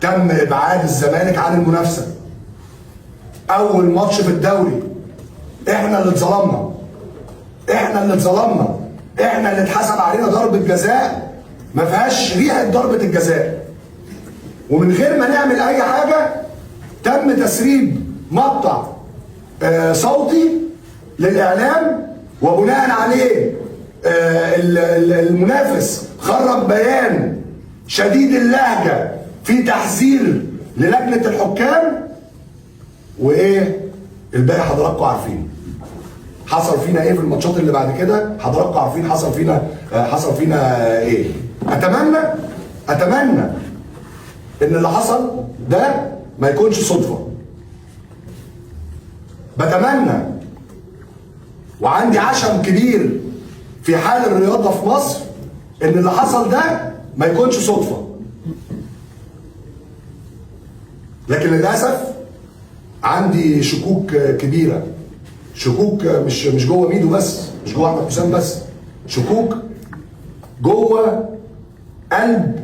تم ابعاد الزمالك عن المنافسة. اول ماتش في الدوري احنا اللي اتظلمنا، احنا اللي اتظلمنا، احنا اللي اتحسب علينا ضربه جزاء ما فيهاش ريحه ضربه الجزاء، ومن غير ما نعمل اي حاجة تم تسريب مقطع صوتي للاعلام، وبناء عليه المنافس خرج بيان شديد اللهجة في تحذير للجنة الحكام. وايه الباقي حضراتكم عارفين حصل فينا ايه في الماتشات اللي بعد كده، حضراتكم عارفين حصل فينا ايه. اتمنى ان اللي حصل ده ما يكونش صدفة. بتمنى وعندي عشم كبير في حال الرياضة في مصر ان اللي حصل ده ما يكونش صدفة، لكن للاسف عندي شكوك كبيرة، شكوك مش جوه ميدو بس، مش جوه احمد حسام بس، شكوك جوه قلب